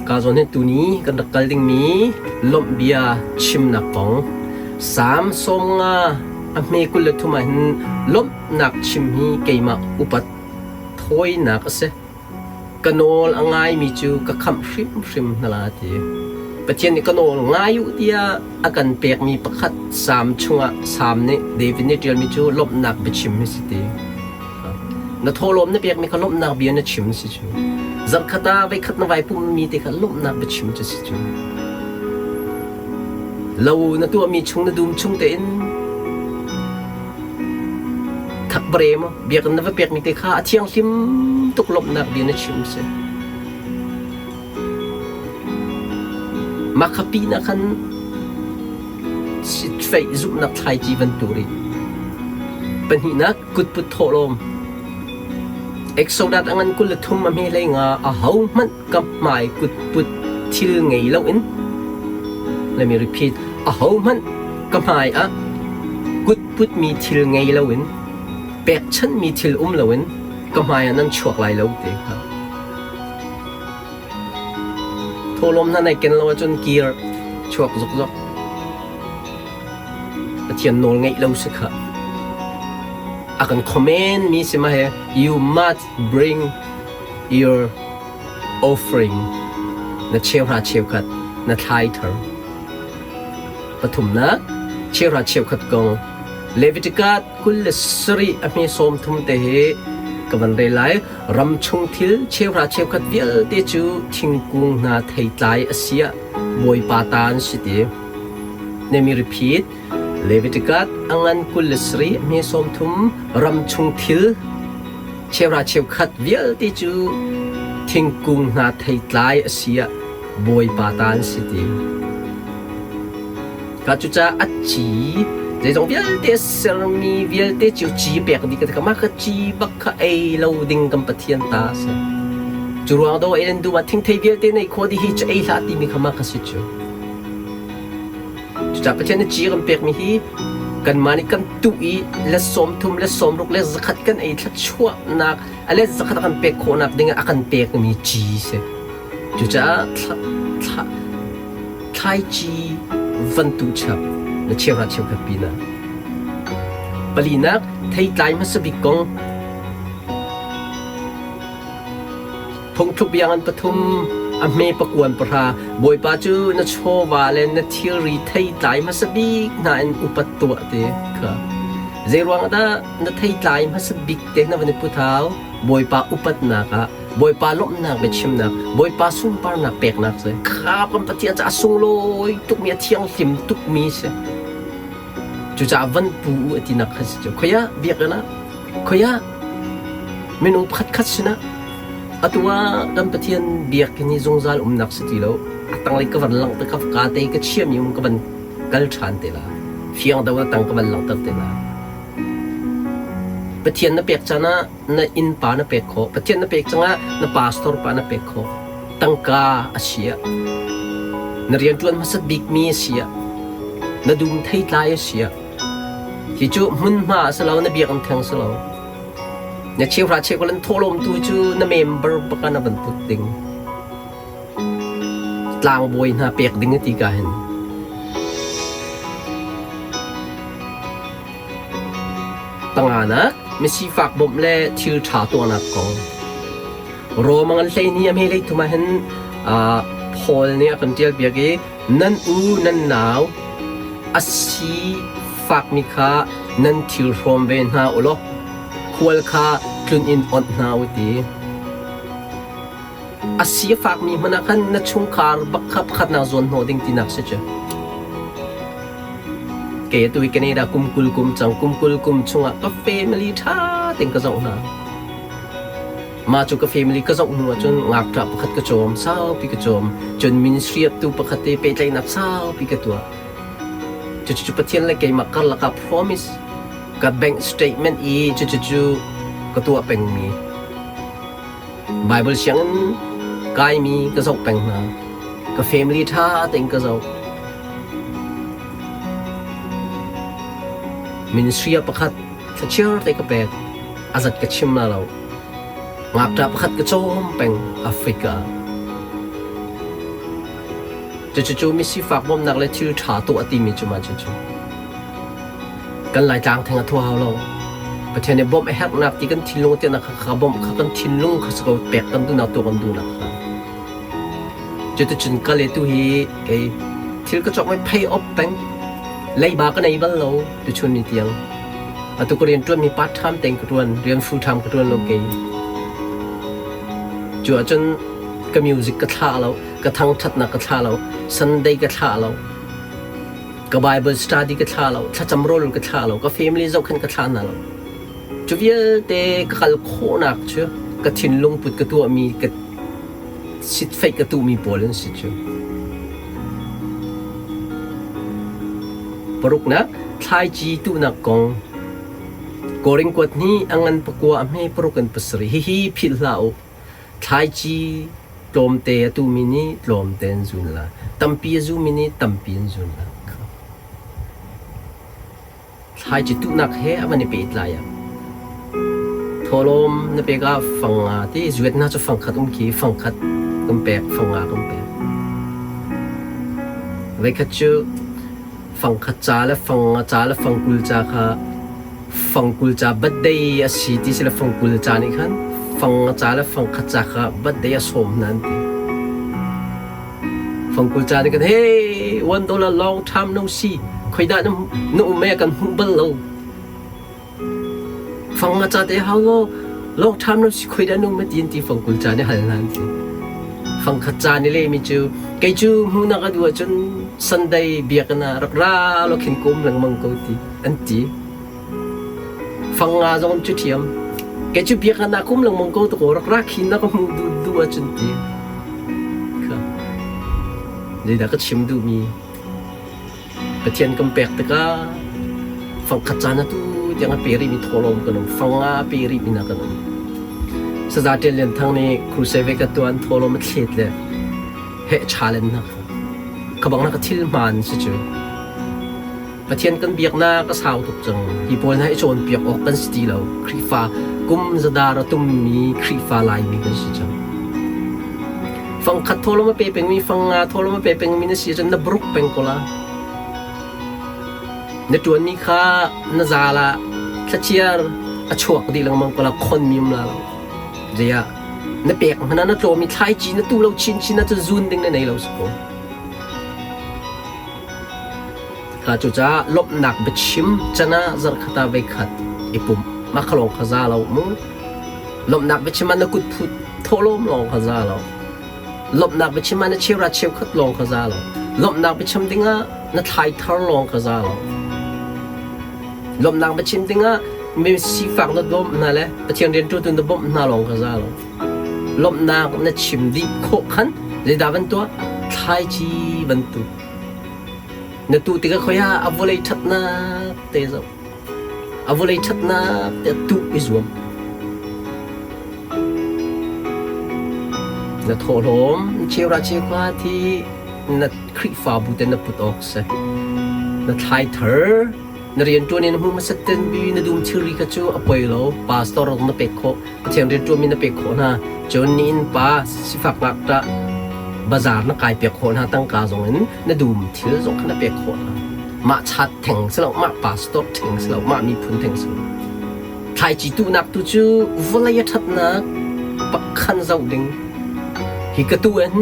Ka zawn hin tuni kan rak kal dingmi lawmh bia chimnak kong Salm 95 a hme 23 ah hin lawmhnak chim hi keimah upat thawinak a si. Ka nawl a ngaimi cu ka khamh hrimhrim hna la ti. Pathian nih ka nawl ngai u tiah a kan pekmi pakhat Salm chungah Salm nih David nih ṭialmi cu lawmhnak biachim hi si ti. Na thawhlawm na pekmi kha lawmhnak bia na chim si cu. Zarhkhat ah voikhat na vai pummi te kha lawmhnak biachim cu si cu. Lo na tuahmi chung na dum chung tein thakbare maw biakinn na va pekmi te kha a thianghlim tuk lawmhnak bia na chim si. Mah kha pinah khan sitfeih zumhnak thlaici van tur i pahnihnak kutput thawhlawm Exodus a ngan 23 a hme hlei nga ahohmanh ka hmai kutput thil ngei loin let me repeat ahohmanh ka hmai ah kutputmi thil ngei loin pekchanhmi thil um loin ka hmai ah nan chuak lai lo ti kha Thawhlawm hna nai ken lo ahcun kir chuak zokzok. Pathian nawl ngeih lo si kha. A kan comment mi si ma he you must bring your offering na cheuhra cheukhat na thlai thar. Pathumnak cheuhra cheukhat kong Leviticus 27 a hme 30 te hi ka van rel lai. Ram chung thil cheuhra cheukhat vialte cu thingkung hna theitlai a si ah Bawipa ta an si ti. Let me repeat. Leviticus a ngan 27 a hme 30 ram chung thil cheuhra cheukhat vialte cu thingkung hna theitlai a si ah Bawipa ta an si ti. Ka cucaah a ci zeizong vialte a sermi vialte cu ci pek dih ka ti mah kha ci bak kha ei lo ding kan Pathian ta a si. Cu ruang do ei nan duh ah thingthei vialte nei khawh dih hi cu ei hlah timi kha mah kha si cu. Cucaah Pathian nih ci kan pekmi hi kanmah nih kan tuh i le 30 le 60 le 100 kan ei thluachuahnak a let zakhat a kan pek khawhnak ding ah a kan pekmi ci si. Cucaah thla, thlaici van tuh chap na cheuhra cheukhat pinah. Palinak theitlai hmasa bik kong Phungthluk biangan pathum a hme pakuan pahra Bawipa cu na chawva le na thilri theitlai hmasa bik hna in upat tuah ti kha. Zeiruang dah na theitlai hmasa bik te na van i put hau? Bawipa upatnak ah Bawipa lawmhnak biachimnak, Bawipa sunparnak peknak si. Kha kan Pathian caah sunglawi tukmi, a thianghlim tukmi si. Cucaah van pu u a tinak kha si cu. Khoia biakinn ah, khoia minung pakhat khat sinah atu ah kan Pathian biakinn hi zungzal umnak si ti lo. A tanglei ka van langhter ka ka te ka chiami um ka van kal ṭhan te la. Fiang do na tang ka van langhter te la. Pathian na pek caan ah na innpa na pek khawh. Pathian na pek cangah na pastor pa na pek khawh. Tangka a si ah, na rianṭuan hmasat bikmi a si ah, na dum theitlai a si ah, hi cu hmunhma a si lo, na biakinn theng si lo. Na cheuhra cheukhat an thawhlawmtu cu na member baka na van put ding. Tlangbawi hna pek ding a ti ka hin. Panganak, misifak bawmh le thil ṭha tuahnak kong. Rom a ngan hleihnih a hme hleithum ah hin Paul nih a kan ṭialpiak i nan u nan nau a si fakmi kha nan thil hrawm ve hna u law khual kha tlun in onh hna u ti. A si a fakmi hmanh ah khan na chungkhar bak kha pakhatnak zawn hnawh ding tinak si cu. Kei atu hi Canada kum 20 kum cang kum 20 kum chungah ka family ṭha tein ka zoh hna. Mah cu ka family ka zoh hnu ahcun ngakṭah pakhat ka cawm, saupi ka cawm. Cun ministry tu pakhat te pehtlaihnak saupi ka tuah. Cucu Pathian le keimah karlak ah promise ka bank statement i cucu ka tuah pengmi. Bible sianginn kaimi ka zoh peng hna. Ka family ṭha tein ka zoh. Ministry ah pakhat thlachiar te ka pek. A zat ka chim la lo. Ngakṭah pakhat ka cawm peng Africa. Cucu misifak bawmhnak le thil ṭha tuah timi cu mah cucu. Kan Laitlang theng a thua hau lo. Pathian nih bawmh a herhnak ti kan thinlung tiahnak kha kha bawmh kha kan thinlung kha si ko pek kan duhnak tuah kan duhnak kha. Cuticun ka le tu hi kei thil ka cawk mai phei op peng leiba ka nei bal lo tuchun ni tiang. Atu ka rian ṭuanmi part time tein ka ṭuan, rian full time ka ṭuan lo kei. Cu ahcun ka music ka thlah lo, ka thangṭhatnak ka thlah lo, Sunday ka thlah lo, ka Bible study ka thlah lo, thlacam rawl ka thlah lo, ka family zohkhenh ka thlah hna lo. Cu vialte ka kal khawhnak cu ka thinlung put ka tuahmi, ka sitfeih ka tuhmi pawl an si cu. Paruknak, thlaici tuhnak kong. Korin kuat hnih a ngan pakua a hme paruk in pasarih. Hihi philh hlah u. Thlaici tlawmte a tuhmi nih tlawmte an zun la. Tampi a zumi nih tampi an zun la. Thlaici tuhnak he a van i pehtlai ah thawhlawm na pek ah fang nga ti zuet hna cu fangkhat um khi fangkhat kan pek fang nga kan pek. Voikhat cu fangkhat ca le fang nga ca le fangkul ca kha fangkul ca birthday a si ti si le fangkul ca nih khan fang nga ca le fangkhat ca kha birthday a sawm hna an ti. Fangkul ca nih kan hey $1 long time no see khoidah na na um e kan hmuh bal lo. Fang nga ca te hau law long time no see khoidah na um e ti an ti fangkul ca nih hal hna an ti. Fangkhat ca nih lehmi cu kei cu hmuhnak a duh ahcun Sunday biakinn ah rak ra law khin ka um lengmang ko ti an ti. Fang nga zong an cu ṭhiam. Kei cu biakinn ah ka um lengmang ko takaw rak ra khi na ka hmuh duh duh ahcun ti. Kha. Zeidah ka chim duhmi? Pathian kan pek tikah fangkhat caan atu tiang a pe rihmi thawhlawm kan um. Fang nga a pe rihmi hna kan um. Saza Ṭian Lian Thang nih crusade ve ka tuan thawhlawm a thlet le heh challenge hna kha. Kha bang na ka thil hmaan si cu. Pathian kan biaknak a sau tuk cang. Hi pawl hna i cawnpiak awk kan si ti lo. Khrihfa kum zadar a tummi Khrihfa Laimi kan si cang. Fangkhat thawlawm a pe pengmi, fangnga thawlawm a pe pengmi na si ahcun na bruk peng ko la. Na ṭuanmi kha na zal ah thlachiar a chuak dih lengmang ko la, khonmi um la lo. Zeiah na pek hmanh ah na tlawm i thlaici na tu lo chinchin ahcun zun ding na nei lo si ko. Cucaah lawmhnak biachim can ah zarhkhat ah voikhat i pumh. Mah kha lawng kha za lo mu. Lawmhnak biachim ah na kut phut thawhlawm lawng kha za lo. Lawmhnak biachim ah na cheuhra cheukhat lawng kha za lo. Lawmhnak biachim dingah na thlai thar lawng kha za lo. Lawmhnak biachim dingah mi sifak na bawmh hna le Pathian rianṭuantu na bawmh hna lawng kha za lo. Lawmhnak na chim dih khawh khan zeidah van tuah? Thlaici bantuk. Na tuh tikah khoi ah a vawlei ṭhatnak te zoh. A vawlei ṭhatnak te tuh i zuam. Na thawhlawm cheura cheukha thi na Khrihfabu te na put awk si. Na thlai thar na rianṭuan in hmu hmasat ten bi na dum thilri kha cu a poi lo. Pastor na pek khawh. Pathian rianṭuanmi na pek khawh hna. Cun ni inn pa sifak ngakṭah bazaar na kai piak khawh hna tangka zong in na dum thil zong kha na pek khawh hna. Mah chat theng si lo, mah pastor theng si lo, mah miphun theng si lo. Thlaici tuhnak tu cu vawlei a ṭhatnak pakhan zoh ding. Hi ka tu in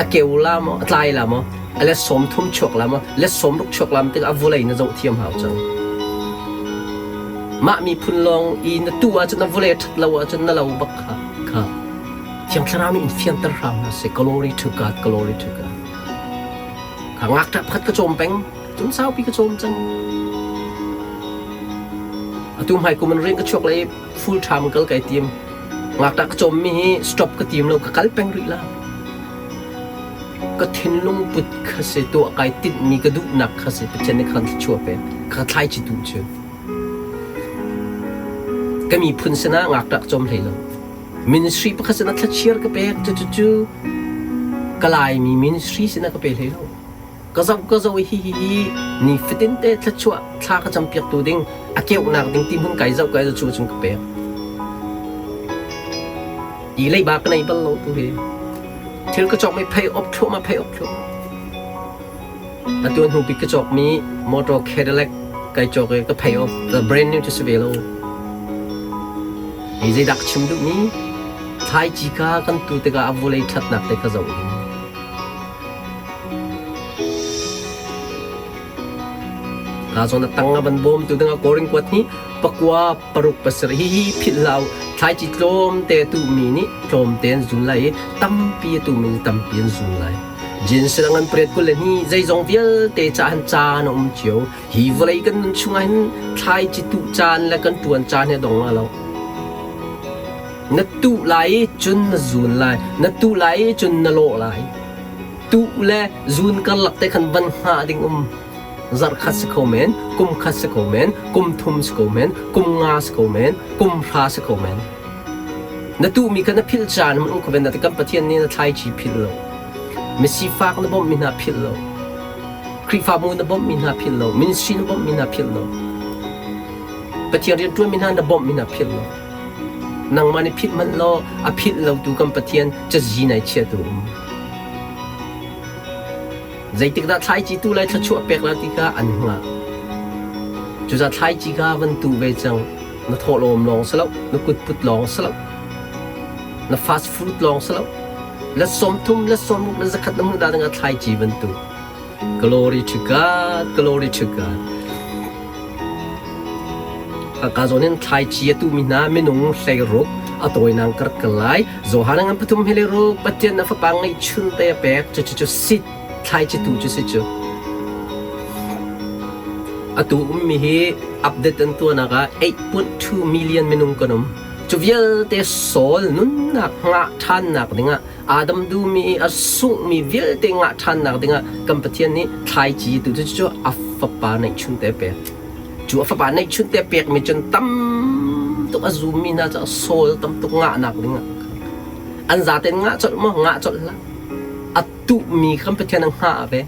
a keu la maw, a tlai la maw, a let 30 chuak la maw, let 60 chuak la tikah vawlei na zoh thiam hau cang. Mah miphun lawng i na tu ahcun na vawlei a ṭhat lo ahcun na lo bak kha kha Thiang Thlarau nih in fianter hram hna seh. Glory to God, glory to God. Kha ngakṭah pakhat ka cawm peng, cun saupi ka cawm cang. Atu hmai kum in rian ka chuak lai full time kal kai tim. Ngakṭah ka cawmmi hi stop ka tim lo, ka kal peng rih la. Ka thinlung put kha si tuah kai tinhmi ka duhnak kha si Pathian nih khan thluachuah pek. Ka thlaici tu cu. Ka miphun sinah ngakṭah ka cawm hlei lo. Ministry pakhat sinah thlachiar ka pek cucu ka Laimi ministry sinah ka pe hlei lo. Ka zoh ka zoh i hihi hi nifatin te thluachuah thla ka campiaktu ding a keuhnak ding ti hmun kai zoh kai zoh cu cun ka pek. I leiba ka nei bal lo tu hi. Thil ka cawk mi phei op thluahmah phei op thluahmah. Atu hnu bik ka cawkmi motor Cadillac kai cawk i ka pay off the brand new cu si ve lo. Hi zeidah ka chim duhmi? Thlaici kha kan tu tikah a vawlei ṭhatnak te kha zoh ding. Ka zawn a tang a van bawmtu dingah Korin kuat hi pakua paruk pasarih hihi philh hlah u. Thlaici tlawmte a tuhmi nih tlawmte an zun lai i tampi a tuhmi nih tampi an zun lai. Jinsin a ngan pariat 22 zeizong vialte caah hin caan a um cio. Hi vawlei kan nun chungah hin thlaici tuh caan le kan ṭuan caan hi a dong lo. Na tuh lai i cun na zun lai, na tuh lai i cun na lawh lai. Tuh le zun karlak te khan van hngah ding um. Zarh khat si kho men, kum khat si kho men, kum thum si kho men, kum nga si kho men, kum hra si kho men. Na tuhmi kha na philh caan hmanh um kho ven na ti kan Pathian nih na thlaici philh lo. Misifak na bawmhmi hna philh lo. Khrihfabu na bawmhmi hna philh lo. Ministry na bawmhmi hna philh lo. Pathian rianṭuanmi hna na bawmhmi hna philh lo. Nangmah nih philh hmanh law a philh lotu kan Pathian cazi nai chiatu um. Zeitikdah thlaici tu lai thluachuah pek la ti kha an hngah. Cucaah thlaici kha van tu ve cang. Na thawhlawm lawng si lo, na kutput lawng si lo, na fast food lawng si lo. La 30, la 60, la 100 na hmuh dah dingah thlaici van tu. Glory to God, glory to God. Ka zawn in thlaici a tumi hna minung 16 a tawinak ka rak kal lai. Johan ngan pathum he le ruk Pathian a fapa ngeihchun te a pek cu cu si thlaici tu cu si cu. Atu ummi hi update an tuahnak ah 8.2 million minung kan um. Cu vialte soul nunnak ngah ṭhannak dingah Adam duhmi i a sunghmi vialte ngah ṭhannak dingah kan Pathian nih thlaici tu cu cu a fapa neihchun te a pek. Cu a fapa neihchun te a pekmi cun tam tuk a zummi hna cu soul tam tuk ngahnak dingah an zaten ngah colh maw ngah colh hlah. A tuhmi kan Pathian a hngah ve.